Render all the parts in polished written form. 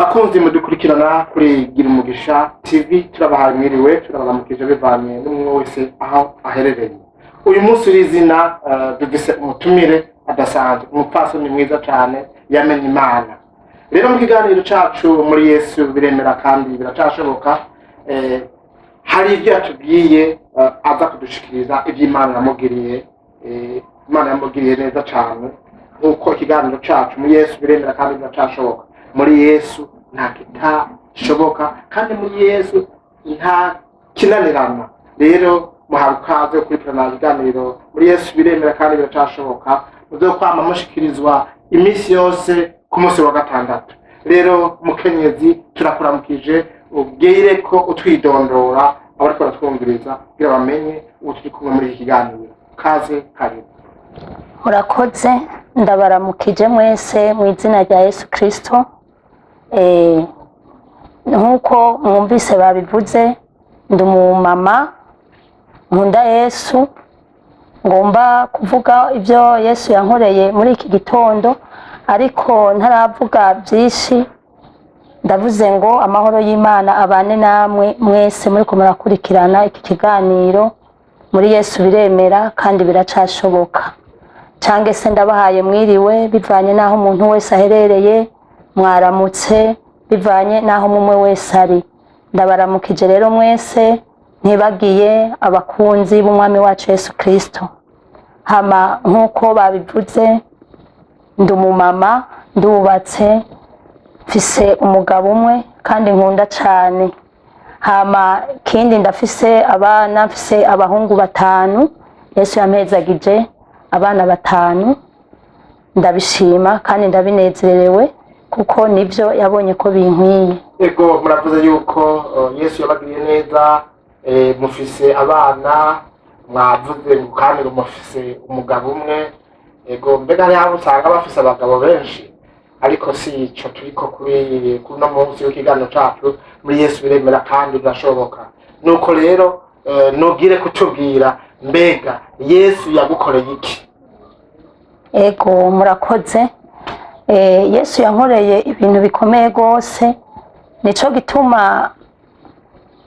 Bakunzi mudukurikirana kuri Gira Umugisha TV, turabahaye mwiriwe, turabaramukije bivanye n'umwe wese aho aherereye. Uyu munsi w'izina dufise umutumire adasanzwe, umupfasoni mwiza cane yamenye Imana. Rero mu kiganiro cacu Muri Yesu Biremera kandi Biracashoboka, hari ibyo yatubwiye, aza kudushikiriza iby'Imana yamugiriye. Imana yamugiriye neza cane, nk'uko ikiganiro cacu Muri Yesu Biremera kandi Biracashoboka. Muri Yesu nta kitashoboka kandi muri Yesu nta kinanirana. Rero muhawe ikaze gukurikirana ibiganiro Muri Yesu Biremera kandi Biracashoboka, muzokwama mushikirizwa iminsi yose ku munsi wa gatandatu. Rero mukenyezi, turakuramukije, ubwire ko utwidondora abariko baratwumviriza kugira bamenye uwo turi kumwe muri iki kiganiro. Kaze, karibu. Murakoze, ndabaramukije mwese mu izina rya Yesu Kirisito. Nk'uko mwumvise babivuze, ndi umumama nkunda Yesu, ngomba kuvuga ibyo Yesu yankoreye muri iki gitondo. Ariko ntaravuga byinshi, ndavuze ngo amahoro y'Imana abane namwe mwese muri murakurikirana iki kiganiro Muri Yesu Biremera kandi Biracashoboka, cyangwa se ndabahaye mwiriwe bivanye n'aho umuntu wese aherereye, mwaramutse bivanye n'aho umwe wese ari. Ndabaramukije rero mwese, ntibagiye abakunzi b'Umwami wacu Yesu Kirisito. Hama nk'uko babivuze, ndi umumama, ndubatse, mfise umugabo umwe kandi nkunda cyane. Hama kindi, ndafise abana, mfise abahungu batanu. Yesu yampezagije abana batanu, ndabishima kandi ndabinezerewe kuko nibyo yabonye ko binkwiye. Ego, muravuze yuko Yesu yabagiriye neza, mufise abana, mwavuze ngo kandi ngo mufise umugabo umwe. Ego, mbega hariho abo usanga bafise abagabo benshi, ariko si ico turiko kuri uno munsi w'ikiganiro cacu Muri Yesu Biremera kandi Birashoboka. Nuko rero nubwire kutubwira, mbega Yesu yagukoreye iki? Ego, murakoze. Yesu yankoreye ibintu bikomeye rwose, nico gituma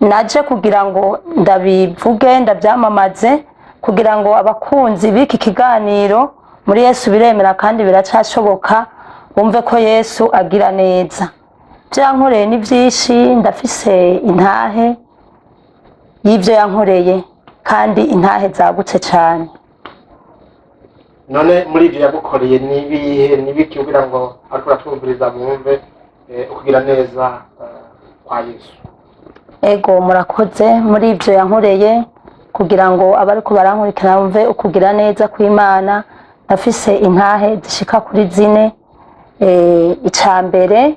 naje kugira ngo ndabivuge, ndabyamamaze, kugira ngo abakunzi b'iki kiganiro Muri Yesu Biremera kandi Biracashoboka bumve ko Yesu agira neza. Ibyo yankoreye ni byinshi, ndafise intahe y'ibyo yankoreye kandi intahe zagutse cyane. None muri ibyo yagukoreye ni ibihe, ni ibiki, kugira ngo ariko uratwumviriza bumve ukugira neza kwa Yesu? Ego, murakoze. Muri ibyo yankoreye, kugira ngo abariko barankurikirana bumve ukugira neza kw'Imana, ndafise intahe zishika kuri zine. Ica mbere,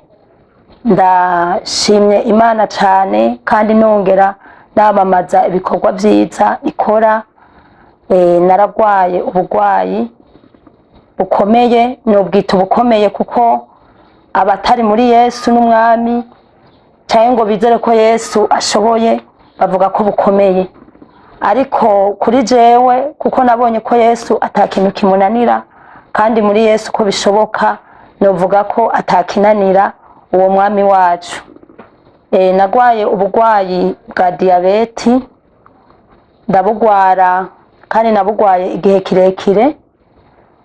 ndashimye Imana cane kandi nongera namamaza ibikorwa vyiza ikora. Naragwaye ubugwayi bukomeye, nobwita ubukomeye kuko abatari muri Yesu n'Umwami cyangwa ngo bizere ko Yesu ashoboye bavuga ko bukomeye, ariko kuri jewe, kuko nabonye ko Yesu atakintu kimunanira kandi muri Yesu ko bishoboka, novuga ko atakinanira uwo Mwami wacu. Nagwaye ubugwayi bwa diyabeti, ndabugwara kandi nabugwaye igihe kirekire,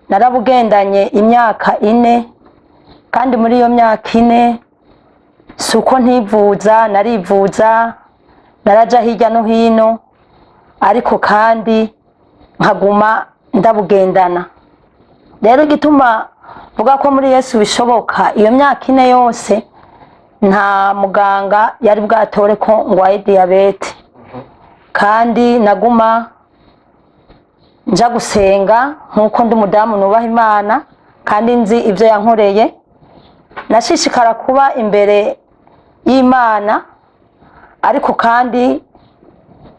narabugendanye imyaka 4. Kandi muri iyo myaka 4 si uko ntivuza, narivuza, naraja hirya no hino, ariko kandi nkaguma ndabugendana. Rero igituma mvuga ko muri Yesu bishoboka, iyo myaka 4 yose nta muganga yari bwatore ko ngwaye diyabete, kandi naguma nja gusenga nk'uko ndi umudamu nubaha Imana kandi nzi ibyo yankoreye. Nashishikara kuba imbere y'Imana, ariko kandi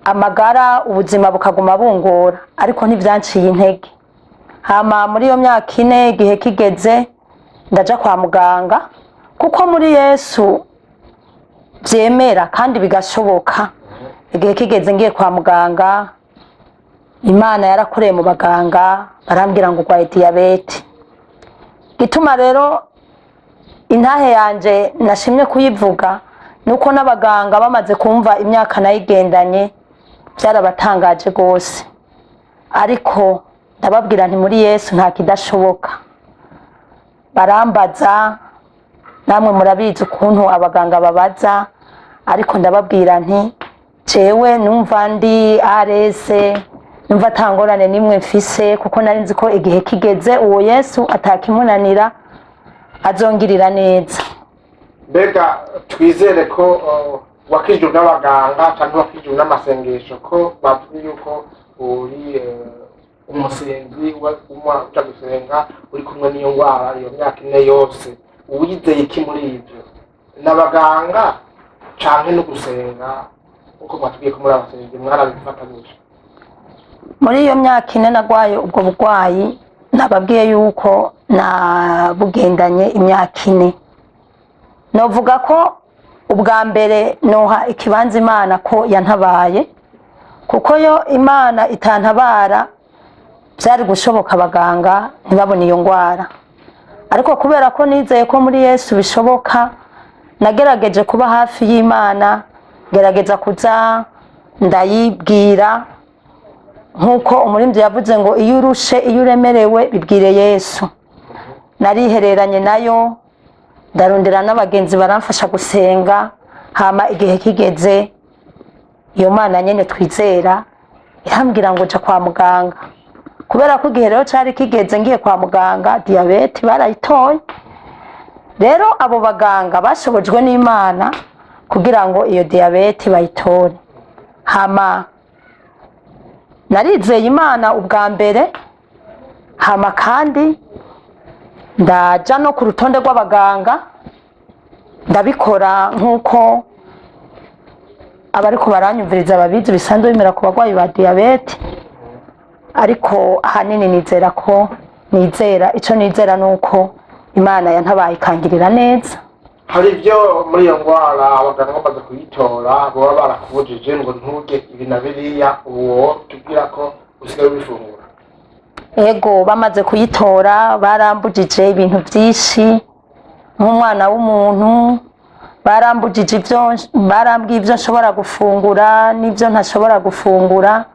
amagara, ubuzima bukaguma bungora, ariko ntibyanciye intege. Hama muri iyo myaka 4, igihe kigeze ndaja kwa muganga, kuko muri Yesu byemera kandi bigashoboka. Igihe kigeze ngiye kwa muganga, Imana yarakoreye mu baganga, barambwira ngo urwaye diyabete. Gituma rero Intahe yanje nashimye kuyivuga nuko n'abaganga bamaze kumva imyaka nayigendanye, byarabatangaje rwose. Ariko ndababwira nti: "Muri Yesu nta kidashoboka." Barambaza, namwe murabizi ukuntu abaganga babaza, ariko ndababwira nti: "Jewe numva ndi à l'aise, numva ata ngorane nimwe mfise, kuko nari nzi ko igihe kigeze uwo Yesu atakimunanira, azongirira neza." Mbega twizere ko wakijwe n'abaganga cyangwa wakijwe n'amasengesho, ko bavuze yuko uri umusenzi, uja gusenga uri kumwe n'iyo ndwara iyo myaka 4 yose? Wizeye iki muri ibyo, n'abaganga canke no gusenga, uko mwatubwiye ko muri abasenzi mwarabifatanyije? Muri iyo myaka 4 nagwaye ubwo burwayi, nababwiye yuko nabugendanye imyaka 4. Novuga ko ubwa mbere noha ikibanza Imana ko yantabaye, kuko yo Imana itantabara byari gushoboka abaganga ntibabone iyo ndwara. Ariko kubera ko nizeye ko muri Yesu bishoboka, nagerageje kuba hafi y'Imana, gerageza kuza ndayibwira, nk'uko umuririmbyi yavuze ngo: "Iyo urushe, iyo uremerewe, bibwire Yesu." Narihereranye nayo, ndarondera n'abagenzi baramfasha gusenga. Hama igihe kigeze, iyo Mana nyene twizera irambwira ngo: "Ja kwa muganga." Kubera ko igihe rero cari kigeze, ngiye kwa muganga, diyabete barayitoye. Rero abo baganga bashobojwe n'Imana kugira ngo iyo diyabete bayitore. Hama narizeye Imana ubwa mbere, hama kandi ndaja no ku rutonde rw'abaganga, ndabikora nk'uko abariko baranyumviriza babizi bisanzwe bimera ku barwayi ba diyabete. Ariko ahanini nizera ko nizera, ico nizera ni uko Imana yantabaye ikangirira neza. Hari ibyo muri iyo ndwara abaganga bamaze kuyitora baba barakubujije ngo nturye ibi na biriya, uwo tubwira ko usigaye ubifungura? Ego, bamaze kuyitora barambujije ibintu byinshi nk'umwana w'umuntu. Barambujije ibyo, barambwiye ibyo nshobora gufungura n'ibyo ntashobora gufungura.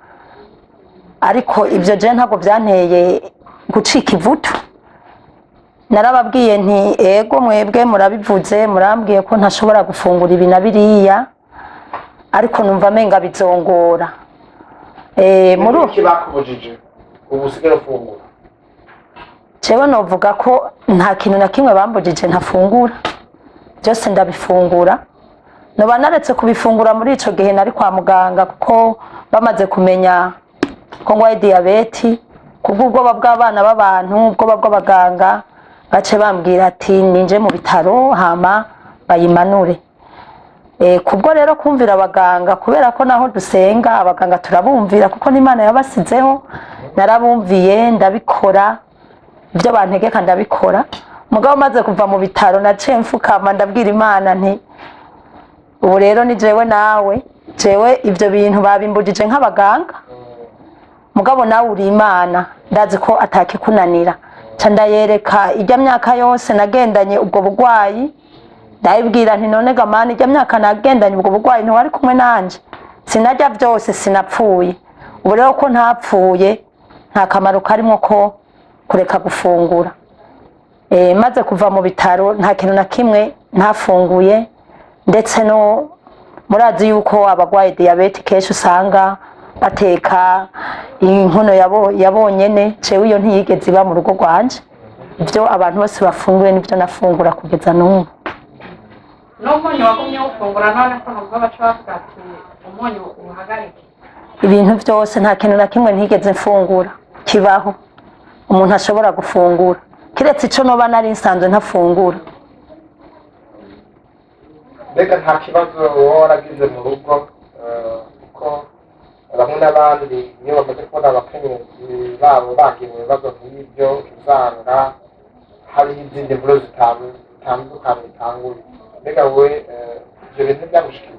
Ariko ibyo je ntabwo byanteye gucika ivutu. Narababwiye nti: "Ego, mwebwe murabivuze, murambwiye ko ntashobora gufungura ibi na biriya, ariko numva amenga bizongora." Muri Iki bakubujije ubu usigaye ufungura? Jewe novuga ko nta kintu na kimwe bambujije ntafungura, byose ndabifungura. Noba naretse kubifungura muri ico gihe nari kwa muganga, kuko bamaze kumenya ko ngwaye diyabeti, kubw'ubwoba bw'abana b'abantu, ubwoba bw'abaganga, bace bambwira ati ninje mu bitaro hama bayimanure. Kubwo rero kumvira abaganga, kubera ko naho dusenga abaganga turabumvira, kuko n'Imana yabasizeho, narabumviye, ndabikora ibyo bantegeka, ndabikora. Mugabo maze kuva mu bitaro, naciye mfukama, ndabwira Imana nti: "Ubu rero ni jewe nawe, jewe ibyo bintu babimbujije nk'abaganga, mugabo nawe uri Imana, ndazi ko atakikunanira." Ca ndayereka ijya myaka yose nagendanye ubwo burwayi, ndayibwira nti: "None ga Mana, ijya myaka nagendanye ubwo burwayi ntiwari kumwe nanje? Sinarya byose, sinapfuye. Ubu rero ko ntapfuye, nta kamaro karimo ko kureka gufungura." Maze kuva mu bitaro nta kintu na kimwe ntafunguye. Ndetse no murazi yuko abarwaye diyabete kenshi usanga bateka inkono yabonyene. Jewe iyo ntiyigeze iba mu rugo rwanje. Ibyo abantu bose bafunguye nibyo nafungura kugeza n'ubu. N'umunyu wagumye wufungura? None ko numva baca bavuga ati umunyu uhagarike. Ibintu byose, nta kintu na kimwe ntigeze mfungura kibaho umuntu ashobora gufungura, kiretse ico noba nari nsanzwe ntafungura. Mbega nta kibazo wowe waragize mu rugo, kuko bamwe n'abandi iyo bamaze kubona abakenyezi babo bagiye mu bibazo nk'ibyo, usanga hariho izindi mvuro zitandukanye zitanguye? Mbega wowe ibyo bintu byagushikiye?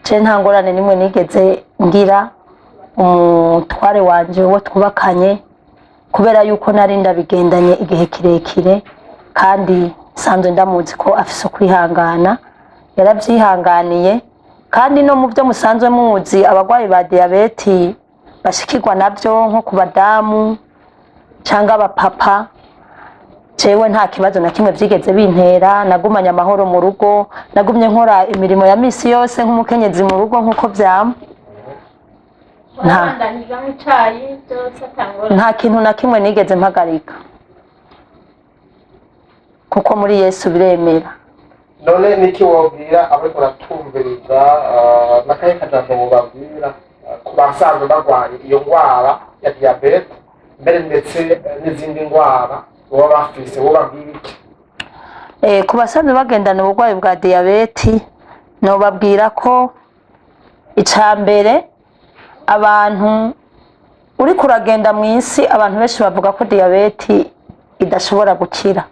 Je nta ngorane nimwe nigeze ngira. Umutware wanje, uwo twubakanye, kubera yuko nari ndabigendanye igihe kirekire kandi Nsanzwe ndamuzi ko afise ukwihangana, yarabyihanganiye. Kandi no mu byo musanzwe muzi abarwayi ba diyabeti bashikirwa nabyo, nko ku badamu cyangwa abapapa, jewe nta kibazo na kimwe byigeze bintera. Nagumanye amahoro mu rugo, nagumye nkora imirimo ya misi yose nk'umukenyezi mu rugo nk'uko vyama. Wabandanije nk'icayi byose atangora? Nta kintu na kimwe nigeze mpagarika, kuko muri Yesu biremera. None niki wobwira abariko baratumviriza, n'akahe kajambo wobabwira ku basanzwe barwaye iyo ndwara ya diyabete, mbere ndetse n'izindi ndwara baba bafise, wobabwira iki? Ku basanzwe bagendana uburwayi bwa diyabeti, nobabwira ko icya mbere, abantu uriko uragenda mu isi, abantu benshi bavuga ko diyabeti idashobora gukira,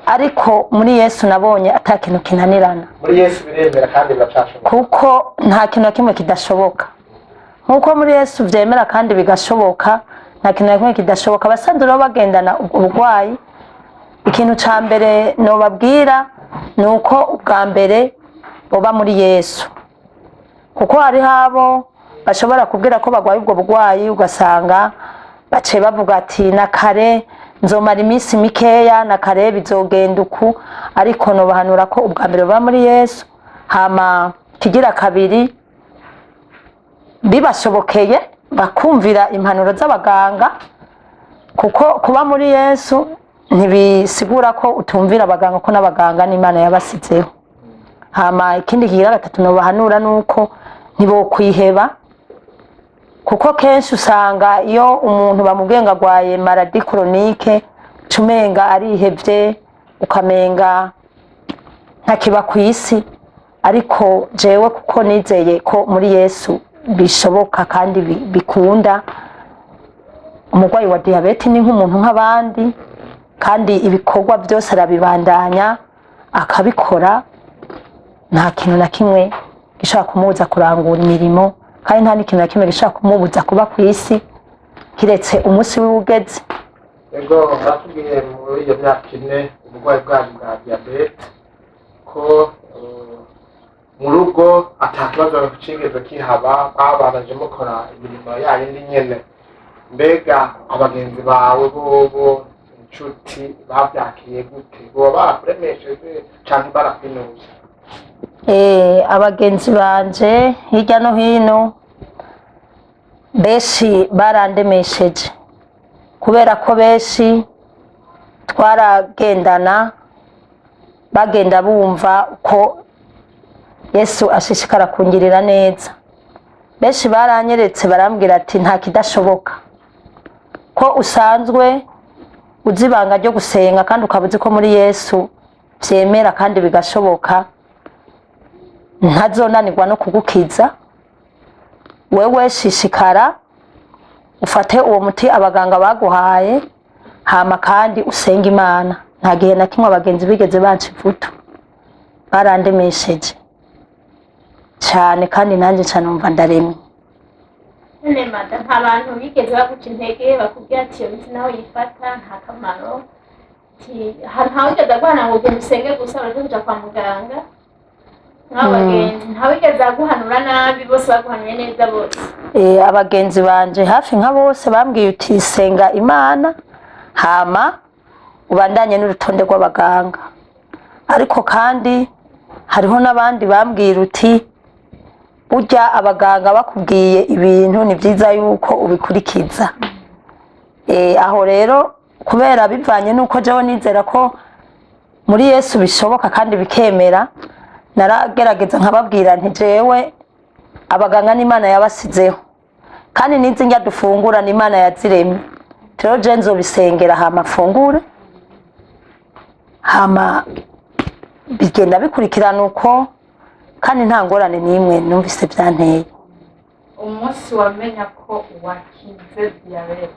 ariko muri Yesu nabonye ata kintu kinanirana. Muri Yesu biremera kandi biracashoboka. Kuko nta kintu na kimwe kidashoboka. Nk'uko muri Yesu vyemera kandi bigashoboka, nta kintu na kimwe kidashoboka. Abasanzwe rero bagendana ubwo burwayi, ikintu ca mbere nobabwira ni uko ubwa mbere boba muri Yesu, kuko hariho abo bashobora kubwira ko barwaye ubwo burwayi, ugasanga baciye bavuga ati: "Na kare nzomara iminsi mikeya, na kare bizogenda uku." Ariko nobahanura ko ubwa mbere baba muri Yesu. Hama kigira kabiri, bibashobokeye bakumvira impanuro z'abaganga, kuko kuba muri Yesu ntibisigura ko utumvira abaganga, ko n'abaganga n'Imana yabasizeho. Hama ikindi kigira gatatu nobahanura nuko ntibokwiheba, kuko kenshi usanga iyo umuntu bamubwiye ngo agwaye maladie chronique, umenga arihevye, ukamenga ntakiba ku isi. Ariko jewe kuko nizeye ko muri Yesu bishoboka kandi bikunda, umurwayi wa diyabete ni nk'umuntu nk'abandi, kandi ibikorwa byose arabibandanya akabikora. Nta kintu na kimwe gishobora kumubuza kurangura imirimo, kandi nta n'ikintu na kimwe gishobora kumubuza kuba ku isi, kiretse umunsi wiwe ugeze. Ego, baratubwiye muri iyo myaka 4 uburwayi bwanyu bwa diyabete ko mu rugo ata kibazo cigeze kihaba, mwabanaje mukora imirimo yayindi nyene. Mbega abagenzi bawe bobo, inshuti, bavyakiriye gute? Boba barakuremesheje canke barakwinuye? Abagenzi banje hirya no hino benshi barandemesheje, kubera ko benshi twaragendana bagenda bumva uko Yesu ashishikara kungirira neza. Benshi baranyeretse, barambwira ati: "Nta kidashoboka, ko usanzwe uzi ibanga ryo gusenga, kandi ukaba uzi ko muri Yesu vyemera kandi bigashoboka, ntazonanirwa no kugukiza. Wewe shishikara ufate uwo muti abaganga baguhaye, hama kandi usenge Imana." Nta gihe na kimwe abagenzi bigeze banca ivutu, barandemesheje cyane, kandi nanjye nca numva ndaremye. None mada, nta bantu bigeze baguca intege, bakubwira ati: "Iyo miti naho yifata nta kamaro"? Ati ntawigeze aguhana ngo genda usenge gusa, ureke kuja kwa muganga? Nk'abo bagenzi ntawigeze aguhanura nabi, bose baguhanuye neza bose? Abagenzi banje hafi nka bose bambwiye uti: "Senga Imana, hama ubandanye n'urutonde rw'abaganga." Ariko kandi hariho n'abandi bambwira uti: "Burya abaganga bakubwiye ibintu, ni byiza yuko ubikurikiza." Aho rero kubera bivanye n'uko jewe nizera ko muri Yesu bishoboka kandi bikemera, naragerageza nkababwira nti: "Jewe abaganga n'Imana yabasizeho, kandi n'izi ndya dufungura n'Imana yaziremye. Rero je nzobisengera, hama mfungure." Hama bigenda bikurikirana uko, kandi nta ngorane n'imwe numvise byanteye. Umunsi wamenya ko wakize diyabete,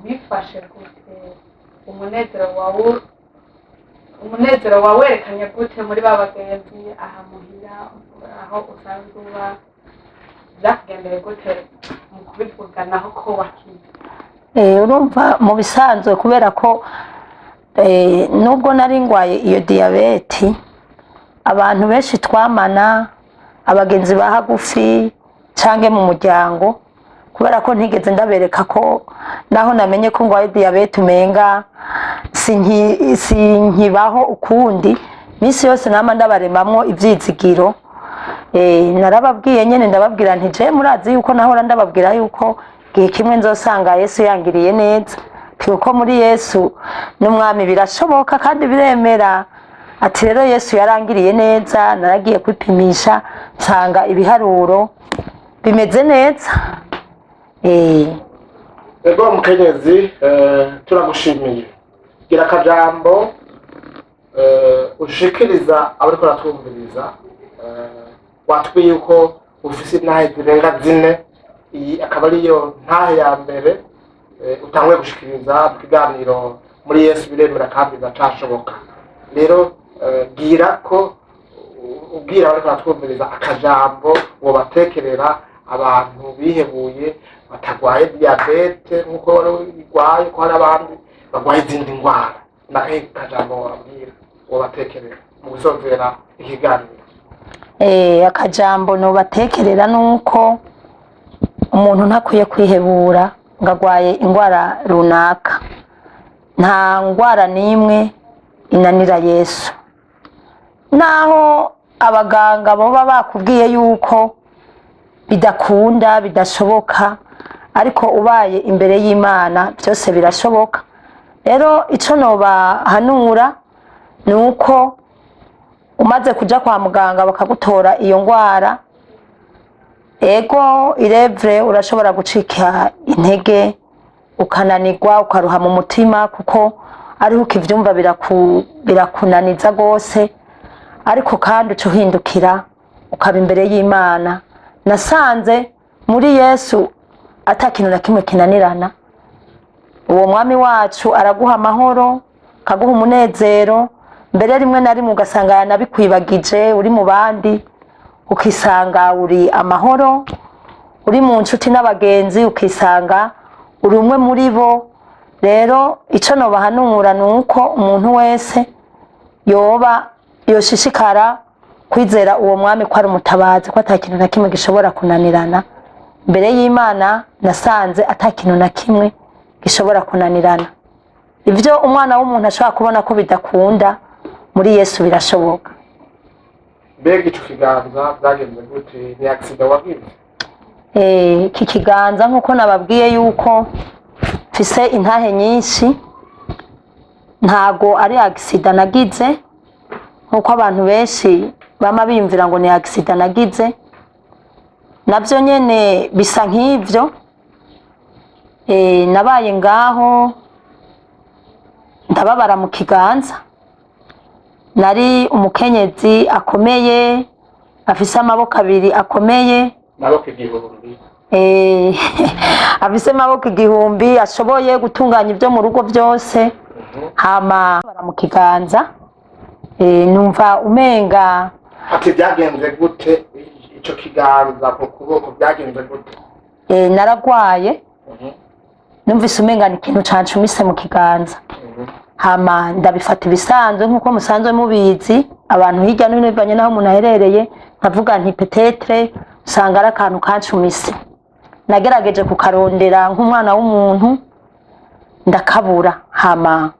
wifashe gute? Umunezero wawerekanye gute muri ba bagenzi, aha muhira aho usanzwe uba? Byakugendeye gute mu kubivuganaho ko wakize? Urumva, mu bisanzwe, kubera ko Nubwo nari ngwaye iyo diyabeti, abantu benshi twamana, abagenzi ba hagufi canke mu muryango, kubera ko ntigeze ndabereka ko naho namenye ko ngwaye diyabete umenga sinkibaho ukundi, minsi yose nama ndabaremamwo ivyizigiro. Narababwiye nyene, ndababwira nti je murazi yuko nahora ndababwira yuko igihe kimwe nzosanga Yesu yangiriye neza, ati kuko muri Yesu n'umwami birashoboka kandi biremera. Ati rero Yesu yarangiriye neza, naragiye kwipimisha nsanga ibiharuro bimeze neza. Ego mukenyezi, turagushimiye. Gira akajambo ushikiriza abariko baratwumviriza. Watubwiye yuko ufise intahe zirenga zine, iyi akaba ariyo ntahe ya mbere utanguye gushikiriza mu kiganiro muri Yesu biremera kandi biracashoboka. Rero gira ko ubwira abariko baratwumviriza akajambo wobatekerera, abantu bihebuye batagwaye diyabete nk'uko wari uyirwaye, ko hari abandi bagwaye izindi ndwara. Nakahe kajambo wababwira, wobatekerera mu gusozera ikiganiro? Akajambo nobatekerera nuko umuntu ntakwiye kwihebura ngo agwaye indwara runaka. Nta ndwara n'imwe inanira Yesu. Naho abaganga boba bakubwiye yuko bidakunda, bidashoboka, ariko ubaye imbere y'Imana byose birashoboka. Rero ico nobahanura ni uko umaze kuja kwa muganga bakagutora iyo ndwara, ego irevure urashobora gucika intege, ukananirwa, ukaruha mu mutima, kuko ariho ukivyumva birakunaniza rwose. Ariko kandi uca uhindukira ukaba imbere y'Imana. Nasanze muri Yesu ata kintu na kimwe kinanirana. Uwo mwami wacu araguha amahoro, akaguha umunezero, mbere rimwe na rimwe ugasanga yanabikwibagije uri mu bandi, ukisanga uri amahoro, uri mu nshuti n'abagenzi ukisanga uri umwe muri bo. Rero ico nobahanura ni uko umuntu wese yoba yoshishikara kwizera uwo mwami ko ari umutabazi, ko ata kintu na kimwe gishobora kunanirana imbere y'Imana. Nasanze ata kintu na kimwe gishobora kunanirana. Ibyo umwana w'umuntu ashobora kubona ko bidakunda, muri Yesu birashoboka. Mbega ico kiganza byagenze gute? Ni accident wagize? Iki kiganza, nk'uko nababwiye yuko mfise intahe nyinshi, ntago ari accident nagize nk'uko abantu benshi bama biyumvira ngo ni accident nagize. Navyo nyene bisa nk'ivyo. Nabaye ngaho ndababara mu kiganza. Nari umukenyezi akomeye, afise amaboko abiri akomeye. Maboko 1000. Afise amaboko 1000, ashoboye gutunganya ibyo mu rugo byose. Hama bara mu kiganza, numva umenga Ati byagenze gute ico kiganza ku kuboko, byagenze gute? Naragwaye, numvise umenga ni ikintu cancumise mu kiganza. Hama ndabifata ibisanzwe nk'uko musanzwe mubizi, abantu hirya no hino, bivanye n'aho umuntu aherereye, nkavuga nti peut-être usanga ari akantu kancumise. Nagerageje kukarondera nk'umwana w'umuntu ndakabura. Hama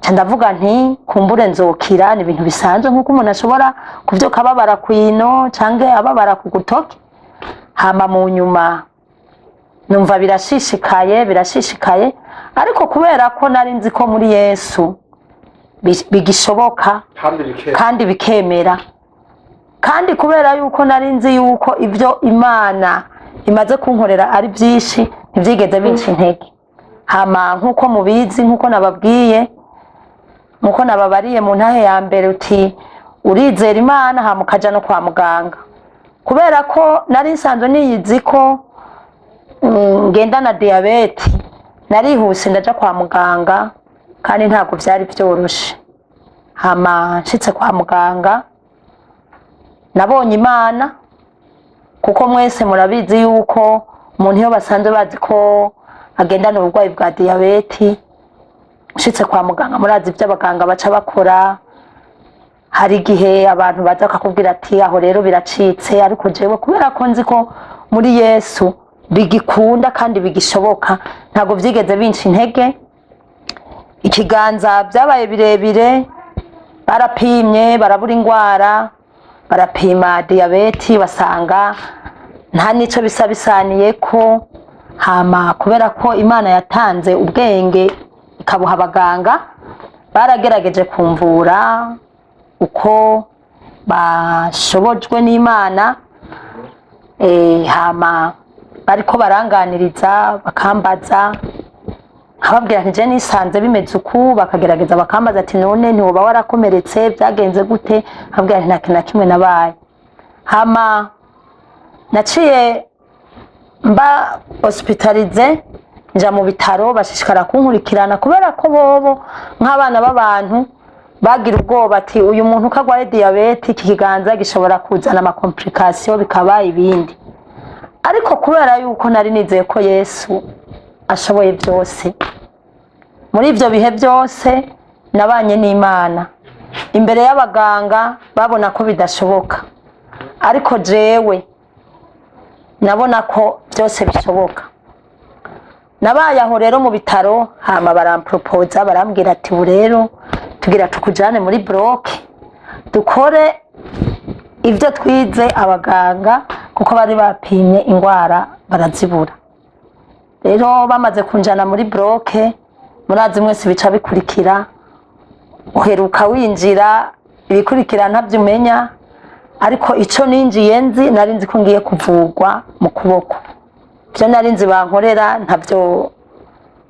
nca ndavuga nti kumbure nzokira, ni ibintu bisanzwe nk'uko umuntu ashobora kuvyuka ababara kwino canke ababara ku gutoki. Hama mu nyuma numva birashishikaye, birashishikaye, ariko kubera ko nari nzi ko muri Yesu bigishoboka kandi bikera, kandi bikemera, kandi kubera yuko nari nzi yuko ibyo Imana imaze kunkorera ari byinshi, ntibyigeze binca intege. Hama nk'uko mubizi, nk'uko nababwiye, nk'uko nababariye mu ntahe ya mbere, uti urizera Imana hama ukaja no kwa muganga. Kubera ko nari nsanzwe niyizi ko ngendana diyabete, narihuse ndaja kwa muganga, kandi ntabwo byari byoroshe. Hama nshitse kwa muganga nabonye Imana, kuko mwese murabizi yuko umuntu iyo basanzwe bazi ko agendana uburwayi bwa diyabeti Ushitse kwa muganga, murazi ibyo abaganga baca bakora. Hari igihe abantu baza bakakubwira ati: "Aho rero biracitse." Ariko jewe, kubera ko nzi ko muri Yesu bigikunda kandi bigishoboka, ntabwo byigeze binca intege. Ikiganza byabaye birebire, barapimye barabura indwara, barapima diyabeti basanga nta n'ico bisa bisaniye ko. Hama kubera ko Imana yatanze ubwenge ikabuha abaganga, baragerageje kumvura uko bashobojwe n'Imana. Hama bariko baranganiriza, bakambaza, nkababwira nti: "Je nisanze bimeze uku." Bakagerageza bakambaza ati: "None ntiwoba warakomeretse? Byagenze gute?" Nkabwira nti: "Nta kintu na kimwe nabaye." Hama naciye mba hospitalisée, nja mu bitaro, bashishikara kunkurikirana, kubera ko bobo nk'abana b'abantu bagira ubwoba ati: "Uyu muntu ko agwaye diyabete, iki kiganza gishobora kuzana ama complications, bikaba ibindi." Ariko kubera yuko nari nizeye ko Yesu ashoboye byose, muri ibyo bihe byose nabanye n'Imana. Imbere y'abaganga babona ko bidashoboka, ariko jewe nabona ko byose bishoboka. Nabaye aho rero mu bitaro, hama barampropoza, barambwira ati: "Ubu rero tugira tukujane muri bloc, dukore ibyo twize abaganga," kuko bari bapimye indwara barazibura. Rero bamaze kunjana muri bloc, murazi mwese bica bikurikira. Uheruka winjira, ibikurikira ntabyo umenya. Ariko ico ninjiye nzi, nari nzi ko ngiye kuvurwa mu kuboko. Ivyo nari nzi bankorera ntabyo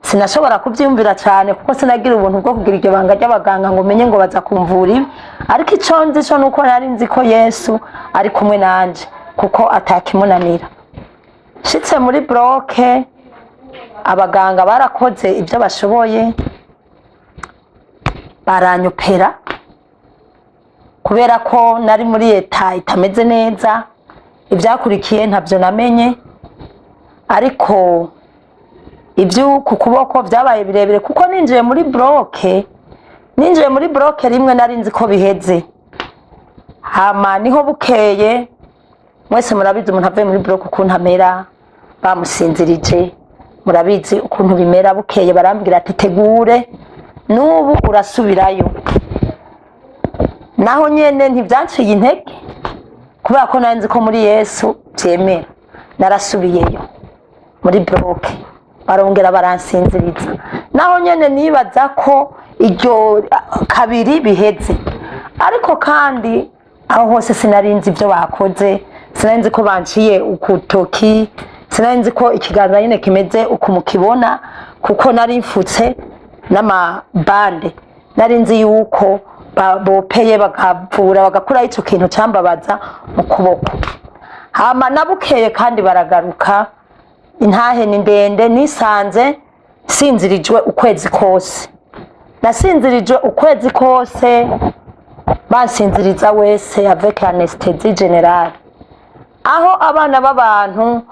sinashobora kuvyiyumvira cyane, kuko sinagira ubuntu bwo kugira iryo banga ry'abaganga ngo menye ngo baza kumvura ibi. Ariko ico nzi co nuko nari nzi ko Yesu ari kumwe nanje, kuko atakimunanira. Nshitse muri bloc, abaganga barakoze ibyo bashoboye, baranyopera kubera ko nari muri état itameze neza. Ibyakurikiye ntabyo namenye, ariko ibyo ku kuboko byabaye birebire, kuko ninjiye muri bloc rimwe nari nzi ko biheze. Hama niho bukeye, mwese murabizi umuntu avuye muri bloc ukuntu amera, bamusinzirije, murabizi ukuntu bimera. Bukeye barambwira ati: "Tegure, n'ubu urasubirayo." Naho nyene ntibyanciye intege, kubera ko nari nzi ko muri Yesu byemera. Narasubiyeyo muri bloc, barongera baransinziriza. Naho nyene nibaza ko iryo kabiri biheze. Ariko kandi aho hose sinari nzi ibyo bakoze, sinari nzi ko banciye ukutoki, sinari nzi ko ikiganza nyine kimeze uku mukibona, kuko nari mfutse n'amabande. Nari nzi yuko bopeye, bakavura, bagakuraho ico kintu cambabaza mu kuboko. Hama nabukeye kandi baragaruka. Intahe ni ndende, nisanze sinzirijwe ukwezi kose. Nasinzirijwe ukwezi kose, bansinziriza wese avec anesthésie générale, aho abana b'abantu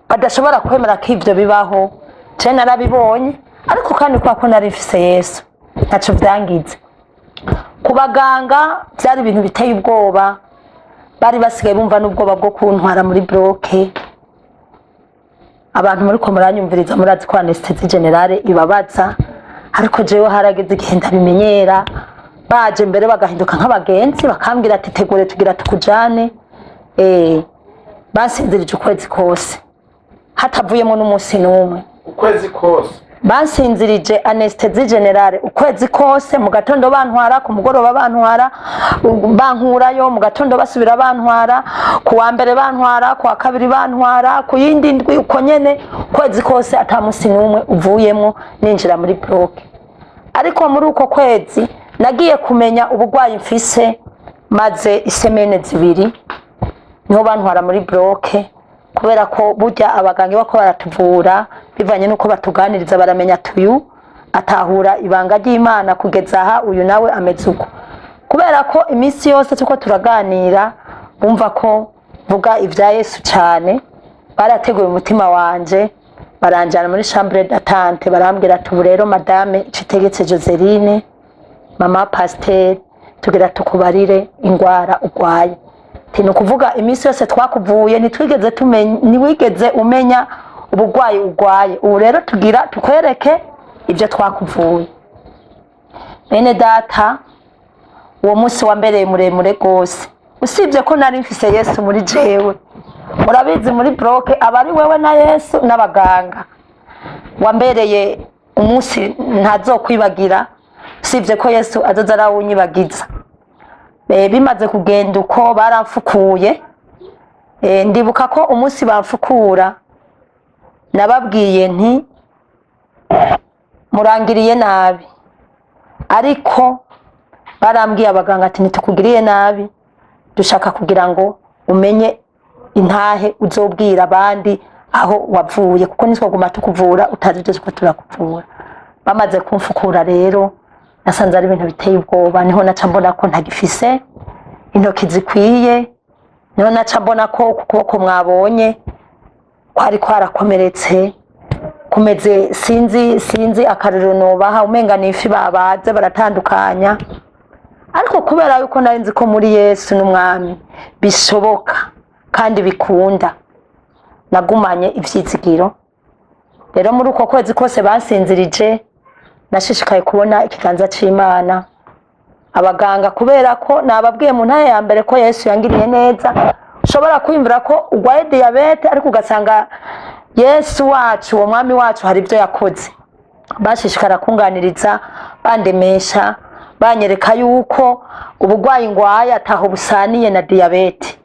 badashobora kwemera ko ivyo bibaho. Je narabibonye, ariko kandi kubera ko nari mfise Yesu, ntaco vyangize. Ku baganga byari ibintu biteye ubwoba, bari basigaye bumva n'ubwoba bwo kuntwara muri bloc. Abantu muri ko muranyumviriza, murazi ko anesthésie générale ibabaza, ariko jewe harageze igihe ndabimenyera. Baje mbere bagahinduka nk'abagenzi, bakambwira ati: "Tegure, tugira tukujane." Bansinzirije ukwezi kose hatavuyemo n'umunsi n'umwe. Ukwezi kose? Bansinzirije anesthésie générale ukwezi kose. Mu gatondo bantwara, ku mugoroba bantwara, bankurayo, mu gatondo basubira bantwara, ku wa mbere bantwara, ku wa kabiri bantwara, ku yindi ndwi uko nyene, ukwezi kose ata musi n'umwe uvuyemo ninjira muri bloc. Ariko muri uko kwezi nagiye kumenya uburwayi mfise maze i semaines 2, niho bantwara muri bloc, kubera ko burya abaganga bako baratuvura bivanye n'uko batuganiriza, baramenya ati: "Uyu atahura ibanga ry'Imana kugeza aha, uyu nawe ameze uko." Kubera ko iminsi yose tuko turaganira bumva ko mvuga ibya Yesu cyane, barateguye umutima wanje. Baranjana muri chambre d'attente, barambwira ati: "Ubu rero, madame Citegetse Joseline, mama pasteur, tugira tukubarire ingwara urwaye." Ati: "Ni ukuvuga iminsi yose twakuvuye ntitwigeze tumenya, ntiwigeze umenya uburwayi urwaye. Ubu rero tugira tukwereke ibyo twakuvuye." Bene data, uwo munsi wambereye muremure rwose, usibye ko nari mfise Yesu muri jewe. Murabizi, muri bloc aba ari wewe na Yesu n'abaganga. Wambereye umunsi ntazokwibagira, usibye ko Yesu azoza arawunyibagiza. Bimaze kugenda uko, baramfukuye. Ndibuka ko umunsi bamfukura nababwiye nti: "Murangiriye nabi." Ariko barambwiye abaganga ati: "Ntitukugiriye nabi, dushaka kugira ngo umenye intahe uzobwira abandi aho wavuye, kuko nitwaguma tukuvura utazi ibyo turiko turakuvura." Bamaze kumfukura rero, nasanze ari ibintu biteye ubwoba. Niho naca mbona ko ntagifise intoki zikwiye, niho naca mbona ko ku kuboko mwabonye kwari kwarakomeretse, kumeze sinzi akarero nobaha, umenga ni ifi babaze baratandukanya. Ariko kubera yuko nari nzi ko muri Yesu n'Umwami bishoboka kandi bikunda, nagumanye ivyizigiro. Rero muri uko kwezi kose bansinzirije, nashishikaye kubona ikiganza c'Imana. Abaganga, kubera ko nababwiye mu ntahe ya mbere ko Yesu yangiriye neza, ushobora kwiyumvira ko urwaye diyabete, ariko ugasanga Yesu wacu, uwo Mwami wacu, hari ibyo yakoze. Bashishikara kunganiriza, bandemesha, banyereka yuko uburwayi ngwaye ataho busaniye na diyabete.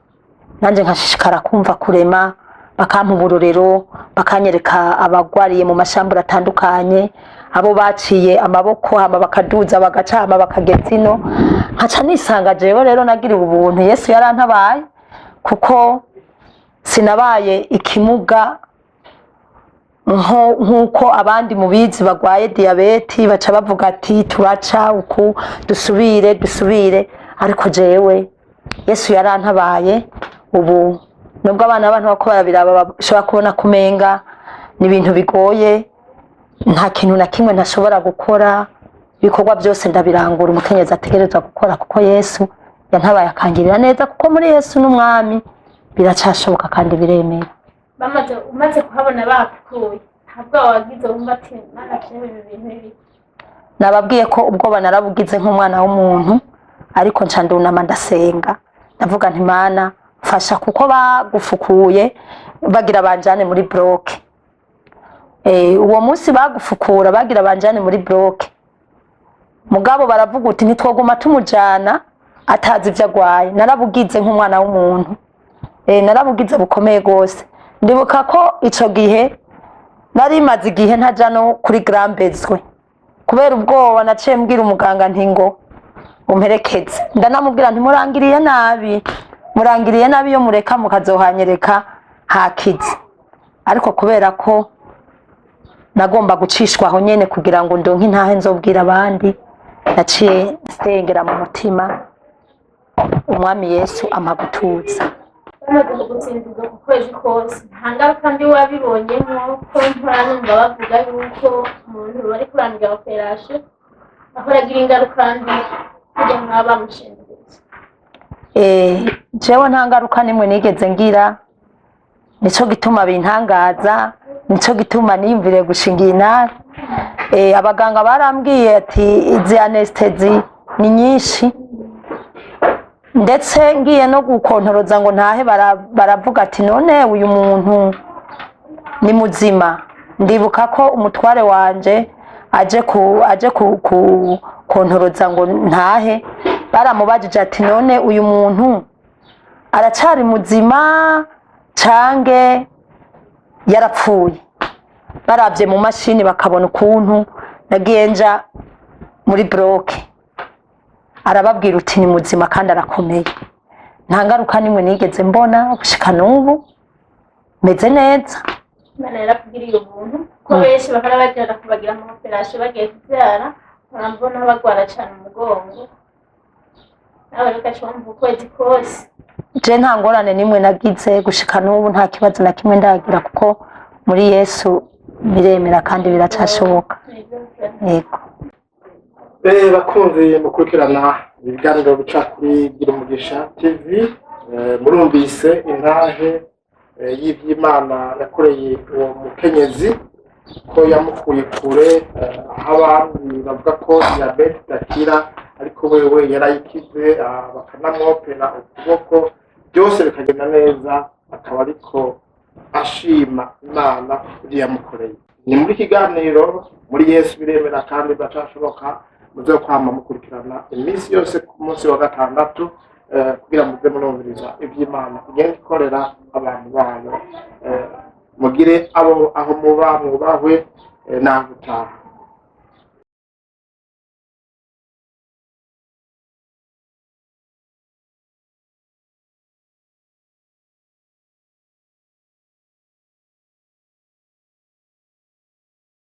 Nanjye nkashishikara kumva kurema, bakampa uburorero, bakanyereka abagwariye mu mashambure atandukanye, abo baciye amaboko hama bakaduza, bagaca hama bakageza ino. Nkaca nisanga jewe rero nagiriwe ubuntu, Yesu yarantabaye, kuko sinabaye ikimuga nk'uko abandi mubizi bagwaye diyabeti baca bavuga ati: "Turaca uku, dusubire, dusubire." Ariko jewe Yesu yarantabaye. Ubu nubwo abana b'abantu bako barabiraba bashobora kubona kumenga ni ibintu bigoye, nta kintu na kimwe ntashobora gukora. Ibikorwa byose ndabirangura umukenyezi ategerezwa gukora, kuko Yesu yantabaye akangirira neza, kuko muri Yesu n'Umwami biracashoboka kandi biremera. Umaze kuhabona bapfuye, ntabwo wagize wumva ati: "Mana, jewe ibi bintu bibi"? Nababwiye ko ubwoba narabugize nk'umwana w'umuntu, ariko nca ndunama, ndasenga, ndavuga nti: "Mana, mfasha," kuko bagufukuye bagira banjane muri bloc. Uwo munsi bagufukura bagira banjane muri bloc, mugabo baravuga uti: "Ntitwoguma tumujana atazi ivyo agwaye." Narabugize nk'umwana w'umuntu, narabugize bukomeye gose. Ndibuka ko ico gihe nari maze igihe ntaja no kuri grambezwe kubera ubwoba. Naciye mbwira umuganga nti: "Ngo umperekeze." Ndanamubwira nti: "Murangiriye nabi, murangiriye nabi, iyo mureka mukazohanyereka hakize." Ariko kubera ko nagomba gucishwa aho nyene kugira ngo ndonke intahe nzobwira abandi, naciye nsengera mu mutima, Umwami Yesu ampa gutuza. Bamaze kugutsinzirwa ku kwezi kose, nta ngaruka mbi wabibonyemo? Ko mpora numva bavuga yuko umuntu bari kurangira opération ahora agira ingaruka mbi kugira ngo baba bamushinziriza. Jewe nta ngaruka nimwe nigeze ngira. Nico gituma bintangaza, nico gituma niyumviriye gushinga iyi ntara. Abaganga barambwiye ati: "Izi anesthésie ni nyinshi." Ndetse ngiye no gukontoroza ngo ntahe, baravuga ati: "None uyu muntu ni muzima?" Ndibuka ko umutware wanje aje ku kontoroza ngo ntahe, baramubajije ati: "None uyu muntu aracari muzima cange yarapfuye?" Baravye mu mashini bakabona ukuntu nagiye nja muri bloc, arababwira uti: "Ni muzima kandi arakomeye." Nta ngaruka nimwe nigeze mbona gushika n'ubu, meze neza. Imana yarakugiriye ubuntu, ko benshi bahora bagenda kubagira ama opération bagiye kubyara, nkora bagwara cane umugongo. Nawe rero ugaca wumva ukwezi kose. Je nta ngorane nimwe nagize gushika n'ubu, nta kibazo na kimwe ndagira, kuko muri Yesu Biremera kandi biracashoboka. Yego. Bakunzi mukurikirana ibiganiro bica kuri Gira Umugisha TV, murumvise intahe y'ivy'Imana yakoreye uwo mukenyezi, ko yamukuye kure, aho abandi bavuga ko diyabete idakira, ariko wewe yarayikize, bakanamwopera ukuboko, byose bikagenda neza, akaba ariko ashima Imana ibyo yamukoreye. Ni muri kiganiro Muri Yesu Biremera kandi biracashoboka. Muze kwama mukurikirana iminsi yose ku munsi wa gatandatu, kugira muze murumviriza iby'Imana igenda ikorera abantu bayo. Mugire abo aho muba mwubahwe, naho utaha.